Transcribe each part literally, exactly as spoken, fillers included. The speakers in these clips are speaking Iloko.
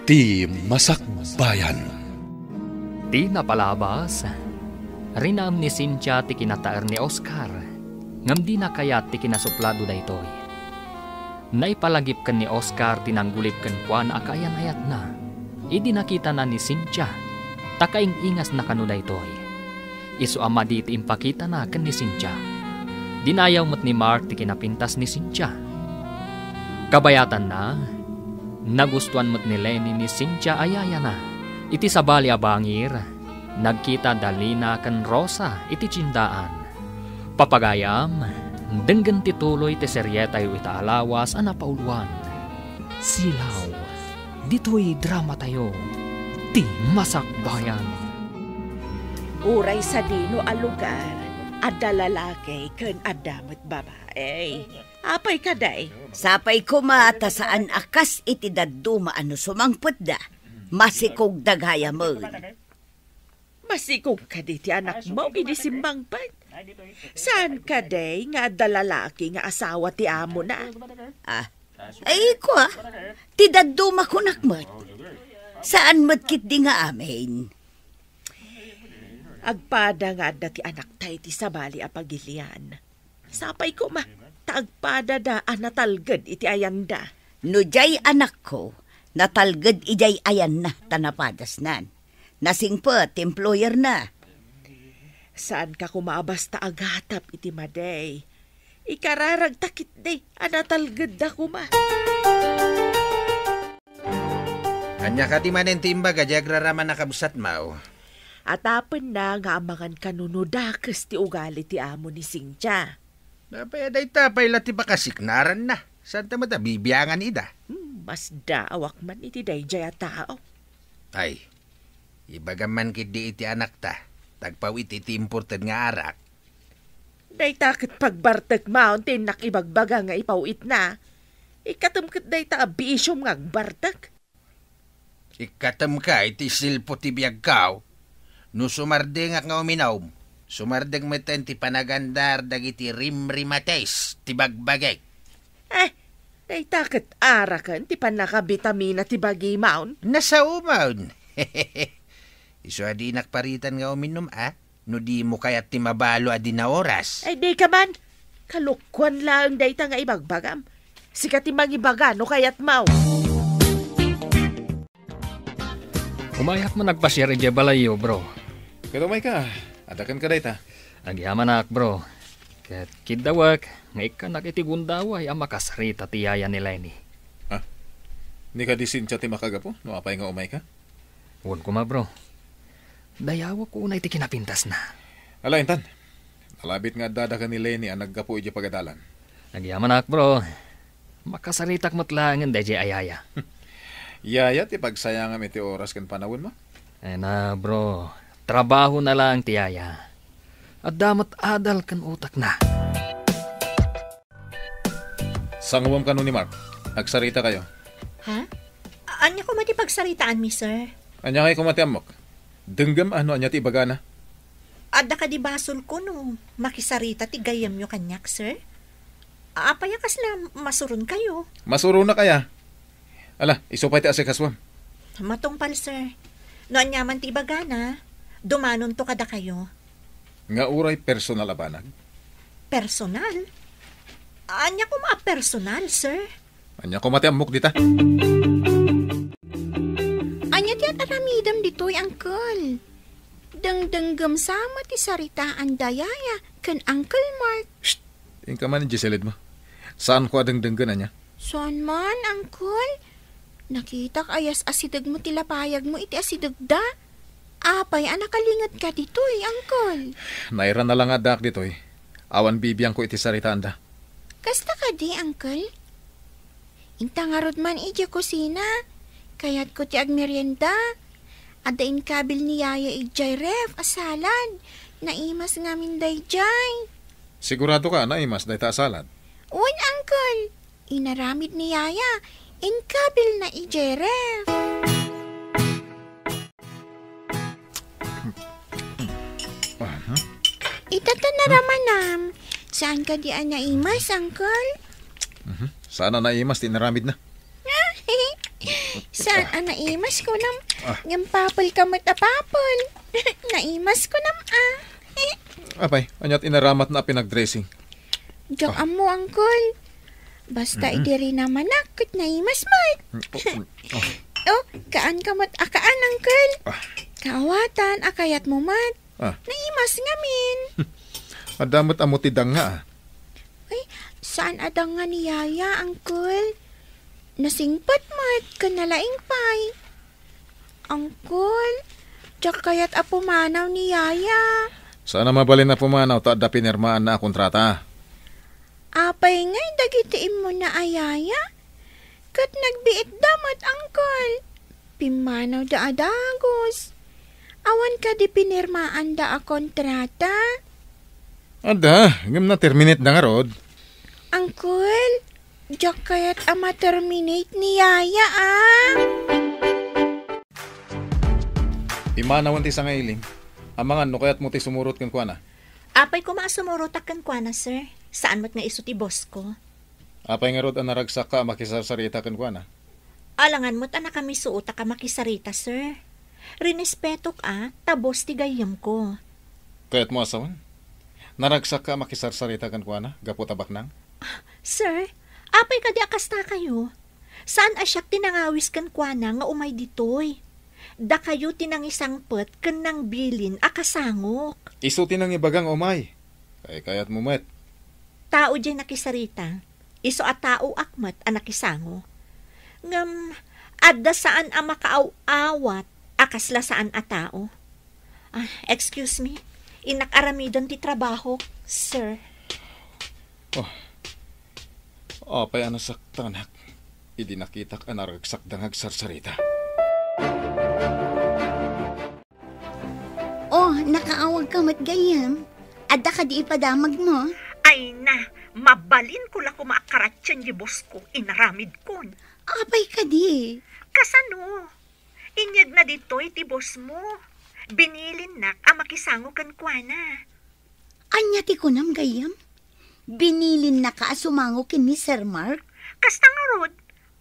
Ti Masakbayan. Ti napalabas, rinaem ni Cynthia ti kinataer ni Oscar, ngem dina kayat ti kinasuplado daytoy. Naipalagip ken ni Oscar ti nanggulit kenkuana a kaayan-ayatna idi nakitana ni Cynthia, ta kaing-ingasna kano daytoy. Isu a madi ti impakitana ken ni Cynthia. Dinayaw met ni Mark ti kinapintas ni Cynthia. Kabayatanna, nagustuan met ni Lenny ni Cynthia a yayana. Iti sabali a bangir, nagkita da Lina ken Rosa iti tiendaan. Papagayam, denggen ti tuloy ti serietayo ita a lawas a napauluan. Silaw, ditoy dramatayo, Ti Masakbayan. Uray sadino a lugar, adda lalaki ken adda met babai. Apay kadi? Sapay koma ta saan a kas iti dadduma a no sumangpetda, masikogda gayamen. Masikog kadi ti anakmo idi simmangpet? Saan kadi nga adda lalaki nga asawa ti amona? Ah, ay, kua, ti dadduma kunak met. Saan met ketdi nga amin? Agpada nga adda ti anakta iti sabali a pagilian. Sapay koma, ta agpadada a natalged iti ayanda. No diay anakko, natalged idiay ayanna ta napadasnan. Nasingpet ti employerna. Saanka koma a basta agatap iti madi. Ikararagta ketdi a natalgedda koma. Ania kadi manen ti imbaga diay agraraman a kabsatmo? Atapenna nga amangan kano no dakes ti ugali ti amo ni Cynthia. Apay a dayta pay la ti pakasiknaranna. Saanta met a bibiangan ida? Hmm, masdaawak man iti daydiay a tao. Ay, ibagam man ketdi iti anakta, ta agpaw-it iti imported nga arak. Dayta ket pagbartek maon ti innak ibagbaga nga ipaw-itna. Ikkatem ket dayta a bisiom nga agbartek. Ikkatemka iti silpo ti biagko. No sumardengak nga uminom, sumardeng metten ti panagandar dagiti rimrimates ti bagbagik. Eh, dayta ket araken ti pannakabitamina ti bagimon. Nasaomon. Isu a dinak paritan nga uminom, a? No dimo kayat ti mabalo a dina oras. Ay, dika man. Kalokuan laeng dayta nga ibagbagam. Sika ti mangibaga no kayatmo. Umayak man agpasiar idiay balayyo, bro. Ket umayka, adda kenka dayta. Agyamanak, bro. Ket kiddawek nga ikkanak iti gundaway a makasarita ti yaya ni Lenny. Ah, ni kadi Cynthia ti makagapu no apay nga umayka? Wen koma, bro. Dayawek unay ti kinapintasna. Ala, intan. Nalabit nga addada ken ni Lenny a naggapu idiay pagadalan. Agyamanak, bro. Makasaritak met laengen daydiay a yaya. Yaya ti pagsayangam iti oras ken panawenmo? Ay na, bro. Trabahona laeng ti yaya. Adda met adal ken utekna. Sanguem kano ni Mark. Agsaritakayo. Ha? Ania koma ti pagsaritaanmi, sir? Ania ngay koma ti ammok? Denggem a no ania ti ibagana. Adda kadi basolko no makisarita ti gayyemyo kaniak, sir? Apay a kasla masuronkayo? Masuronak aya? Ala, isu pay ti asikasuem. Matungpal, sir. No aniaman ti ibagana, dumanonto kadakayo. Nga uray personal a banag? Personal? Ania koma a personal, sir? Ania koma ti ammok dita? Ania ti ar-aramidem ditoy, Uncle? Dengdenggem sama ti saritaan da Yaya ken Uncle Mark. Shh! Inka man idiay silidmo. Saanko a dengdenggen, ania? Saan man, Uncle. Nakitak a yas-asidegmo ti lapayagmo iti asidegda. Apay a nakalingetka ditoy, Uncle? Nairana la nga addaak ditoy. Awan bibiangko iti saritaanda. Kasta kadi, Uncle? Inta ngarud man idiay kusina. Kayatko ti agmerienda. Adda inkabil ni Yaya idiay ref a salad. Naimas ngamin daydiay. Siguradoka a naimas dayta a salad? Wen, Uncle. Inaramid ni Yaya. Inkabilna idiay ref. Aha. Ita ta naramanam. Saan kadi a naimas, Uncle? Mhm. Saan a naimas ti inaramidna? Saan a naimas kunam? Ah. Ngem papel ka met a papel. Naimas kunam a. Apay, aniat inaramatna a pinagdressing? Diak Ah. ammo, Uncle. Basta Mm-mm. idi rinamanak, ket naimas met. Mm, oh, mm, oh. Oh, kaan ka met a kaan, Uncle. Ah. Kaawatan a kayatmo met. Ah. Naimas ngamin. Adda met ammo ti danga, ah. Ay, saan a danga ni Yaya, Uncle? Nasingpet met ken nalaing pay. Uncle, diak kayat a pumanaw ni Yaya. Saan a mabalin a pumanaw ta adda pinirmaanna a kontrata. Apay ngay dagiti immuna a yaya? Ket nagbiitda met, Uncle. Pimmanawda a dagus. Awan kadi pinirmaanda a kontrata? Adda, ngem na-terminate da ngarud. Uncle, diak kayat a ma-terminate ni Yaya, ah. Immanawen ti sangailing. Amangan no kayatmo ti sumurot kenkuana. Apay koma a sumurotak kenkuana, sir. Saan met nga isu ti boss ko. Apay ngarud a naragsakka a makisarsarita kenkuana? Alangan met a nakamisuotak a makisarita, sir. Rinespetok a, ta boss ti gayyemko. Kayatmo a sawen? Naragsakka a makisarsarita kenkuana gapu ta baknang? Sir, apay kadi a kastakayo? Saan a siak ti nangawis kenkuana nga umay ditoy. Dakayo ti nangisangpet ken nangbilin a kasangok. Isu ti nangibaga nga umay. Kaykayatmo met. Tao diay nakisarita. Isu a taoak met a nakisango. Ngem, adda saan a makaaw-awat a kasla saan a tao. Ah, excuse me. Innak aramiden ti trabahok, sir. Oh. Apay a nasaktanak idi nakitak a naragsakda nga agsarsarita? Oh, nakaawagka met gayyem. Adda kadi ipadamagmo? Ay na, mabalinko la koma a karatien ti boss ko, inaramidkon. Apay kadi? Kasano? Inyegna ditoy ti boss mo. Binilinnak a makisango kenkuana. Ania ti kunam gayyem? Binilinnaka a sumango ken ni Sir Mark? Kasta ngarud,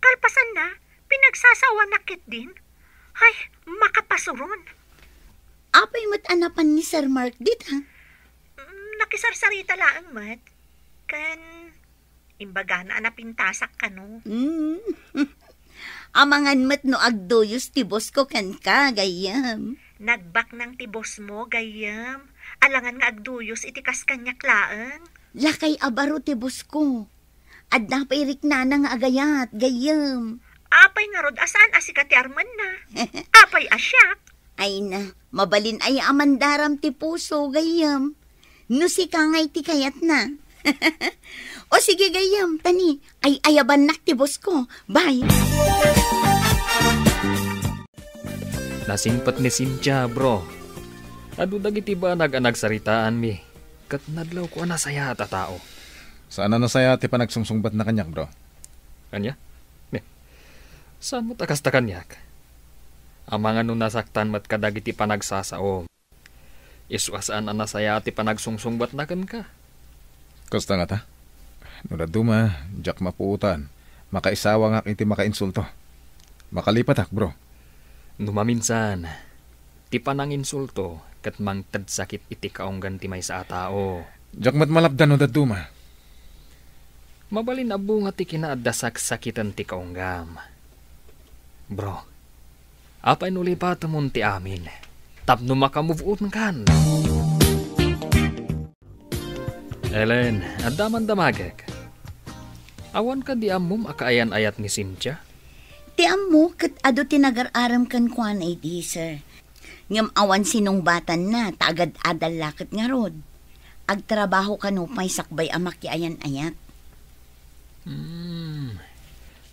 kalpasanna, pinagsasawanak ketdin. Ay, makapasuron. Apay met a napan ni Sir Mark dita? Mm, nakisarsarita laeng met. Ken, imbagana a napintasak kano. Mm. Amangan met no agduyos ti boss ko kenka, gayyem. Nagbaknang ti boss mo, gayyem. Alangan nga agduyos iti kas kaniak laeng. Lakay a baro ti boss ko. Adda pay riknana nga agayat, gayyem. Apay ngarud a saan a sika ti armenna? Apay a siak? Ay na, mabalin aya a mandaram ti puso, gayyem. No sika ngay ti kayatna. O sige, gayyem, tani, ay-ayabannak ti boss ko. Bye. Nasingpet ni Cynthia, bro. Adu dagiti banag a nagsaritaanmi, ket nadlawko a nasayaat a tao. Saan a nasayaat ti panagsungsungbatna kaniak, bro. Ania? Ne. Saan met a kasta kaniak? Amangan no nasaktan met kadagiti panagsasaom. Isu a saan a nasayaat ti panagsungsungbatna kenka. Kasta ngata? No dadduma, diak mapuotan. Makaisawangak iti makainsulto. Makalipatak, bro. No maminsan, ti pananginsulto ket mangted sakit iti kaunggan ti maysa a tao. Diak met malapdan no dadduma. Mabalin a bunga ti kinaadda saksakiten ti kaunggam. Bro, apay no lipatemon ti amin tapno maka-move on kan? Ellen, adda man damagek. Awan kadi ammom a kaayan-ayat ni Cynthia? Ti ammo ket adu ti nagar-arem kenkuana idi, sir. Ngem awan sinungbatanna ta agad-adal la ket ngarud. Agtrabaho kano pay sakbay a makiayan-ayat. Hmm.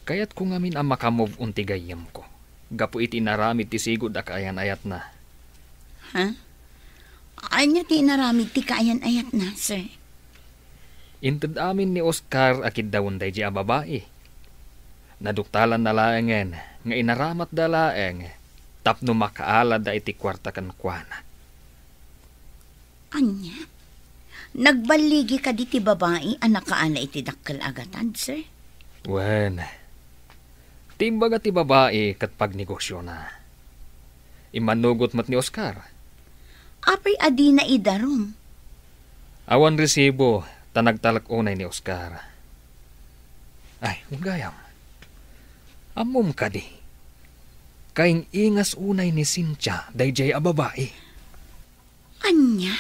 Kayatko ngamin a maka-move on ti gayyemko gapu iti inaramid ti sigud a kaayan-ayatna. Ha? Ania ti inaramid ti kaayan-ayatna, sir? Inted amin ni Oscar a kiddawen daydi a babai. Naduktalanna laengen nga inaramatda laeng tapno makaalada iti kuarta kenkuana. Ania? Nagballigi kadi ti babai a nakaala iti dakkel a gatad, sir? Wen, Ti imbaga ti babai ket pagnegosiona. Immanugot met ni Oscar. Apay a dina idarum? Awan resibo, ta nagtalek unay ni Oscar. Ay, gayam. Ammom kadi? Kaing-ingas unay ni Cynthia daydiay a babai. Ania?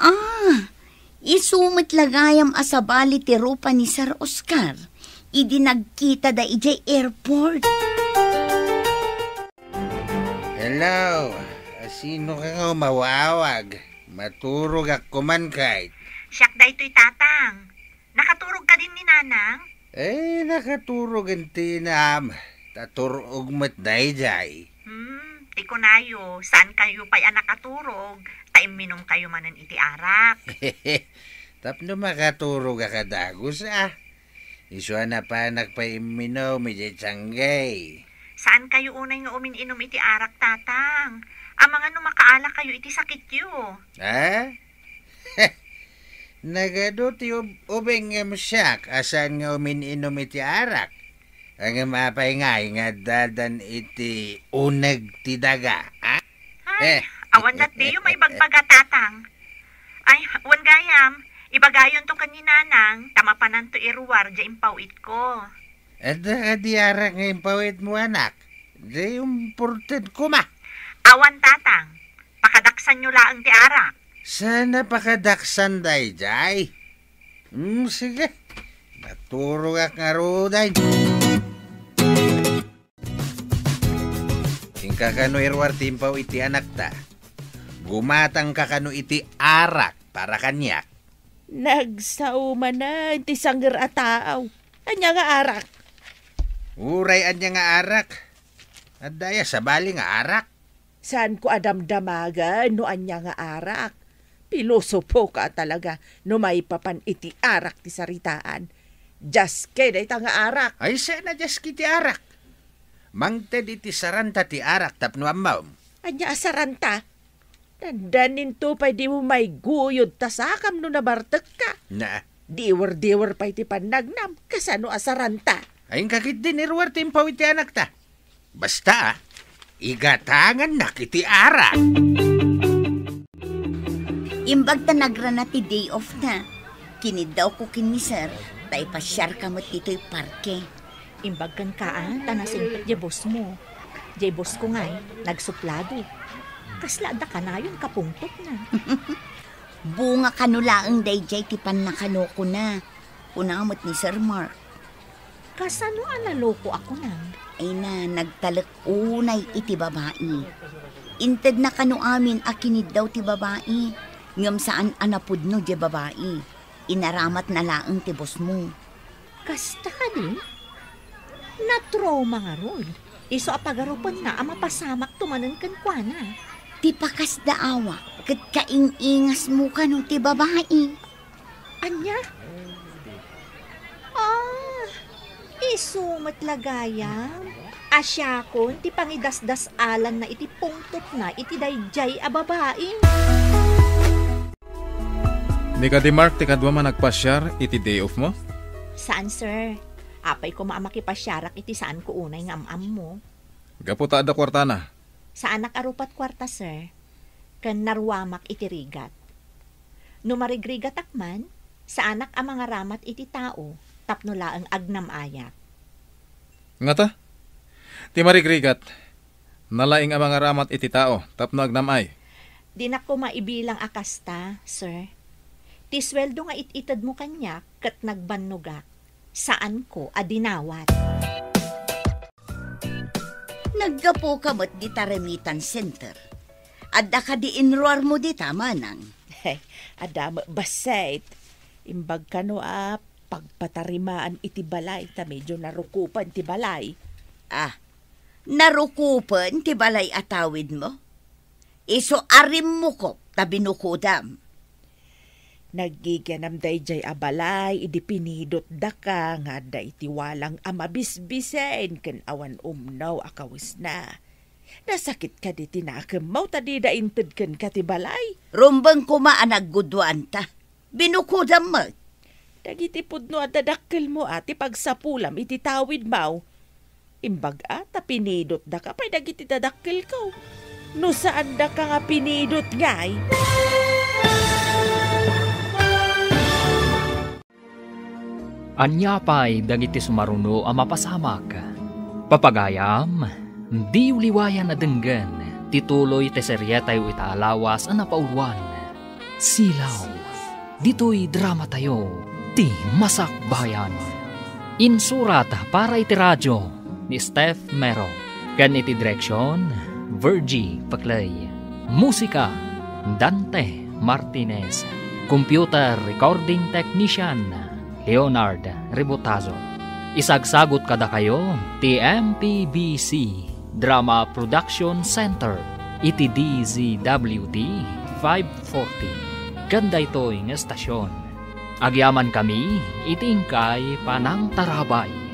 Ah, isu met la gayam a sabali ti rupa ni Sir Oscar idi nagkitada idiay airport. Hello, sino ka nga umawawag? Maturogak kuman, kayt. Siak daytoy, Tatang. Nakaturog kadin ni Nanang? Eh, nakaturog ti inam. Ta turog met daydiay. Hmm, ti kunayo, saan kayo pay a nakaturog, ta imminom kayo manen iti arak. Tapno makaturog a kadagus, ah. Isu a napanak pay imminom idiay tiangge. Saan kayo unay nga umin-inom iti arak, Tatang? Amangan no makaala kayo iti sakityo. Ha? Nagadu ti ub-, ubing ngem siak a saan nga umin-inom iti arak. Ngem apay ngay nga addadan iti uneg ti daga, ha? Ay, eh. Awan latdiyo maibagbaga, Tatang. Ay, wen gayam, ibagayonto ken ni Nanang, ta mapananto iruar diay impawitko. Adda kadi arak nga impawitmo, anak? Di umported koma. Awan, Tatang. Pakadaksanyo laeng ti arak. Sana pakadaksan daydiay. Hmm, sige. Naturogak ngaruden. Inka kano iruar ti impaw iti anakta. Gumatangka kano iti arak para kaniak. Nagsao manen ti sanger a taaw. Ania nga arak? Uray ania nga arak. Adda aya sabali nga arak? Saanko a damdamagen no ania nga arak. Pilosopoka talaga no maipapan iti arak ti saritaan. Diaske dayta nga arak. Ay, saan a diaske ti arak? Mangted iti saranta ti arak tapno ammom. Ania a saranta? Dandaninto pay dimo maiguyod ta sakam no nabartekka. Na. Diwer-diwer pay ti pannagnam, kasano a saranta? Ay, inka ketdin iruar ti impaw iti anakta. Basta, ah, igatangannak iti arak. Imbag ta nagrana ti day off na, kiniddawko ken ni Sir, ta ipasiarka met ditoy parke. Imbag kenka, a, ta nasingpet diay boss mo. Diay boss ko ngay, nagsuplado. Kasla adda kanayon kapungtotna. Bunga kano laeng daydiay ti pannakanokona, kuna met ni Sir Mark. Kasano a naloko a kunam? Ay na, nagtalek unay iti babai. Intedna kano amin a kiniddaw ti babai, ngem saan a napudno diay babai. Inaramatna laeng ti boss mo. Kasta kadi? Natrauma ngarud. Isu a pagarupenna a mapasamakto manen kenkuana. Ti pakasdaawak ket kaing-ingasmo kano ti babai. Ania? Ah, isu met la gayam a siakon ti pangidasdas-alanna iti pungtotna iti daydiay a babai. Ni kadi Mark ti kaduam a nagpasiar iti day off mo? Saan, sir. Apay koma a makipasiarak iti saanko unay nga am-ammo. Gapu ta adda kuartana. Saanak a rupat kuarta, sir. Ken naruamak iti rigat. No marigrigatak man, saanak a mangaramat iti tao tapno laeng agnam-ayak. Ngata? Ti marigrigat, nalaing a mangaramat iti tao tapno agnam-ay. Dinak koma ibilang a kasta, sir. Ti sueldo nga it-itedmo kaniak ket nagbannogak, saanko a dinawat. Naggapuka met dita remittance center. Adda kadi inruarmo dita, manang? Adda met bassit. Imbag kano a pagpatarimaan iti balay ta medio narukopen ti balay. Ah, narukopen ti balay a tawidmo? Isu a rimmukop ta binukodam. Naggigianam daydiay a balay idi pinidotdaka nga adda iti walang a mabisbisen ken awan umno a kawesna. Nasakit kadi ti nakemmo ta dida inted kenka ti balay? Rumbeng koma a nagguduanta. Binukodam met. Dagiti pudno a dadakkelmo a ti pagsapulam iti tawidmo. Imbag-a ta pinidotdaka pay dagiti dadakkelko. No saandaka nga pinidot ngay. Ania pay dagiti sumaruno a mapasamak? Papagayam, diyo liwayan a denggen ti tuloy ti serietayo ita a lawas a napauluan, Silaw. Ditoy dramatayo, ti Masakbayan. Insurat para iti radio ni Steph Mero, ken iti direksion, Virgie Paclay. Musika, Dante Martinez. Computer recording technician, Leonard Rebotazo. Isagsagut kadakayo ti M P B C Drama Production Center iti D Z W T five forty. Ken daytoy nga estasion, agyamankami iti inkay panangtarabay.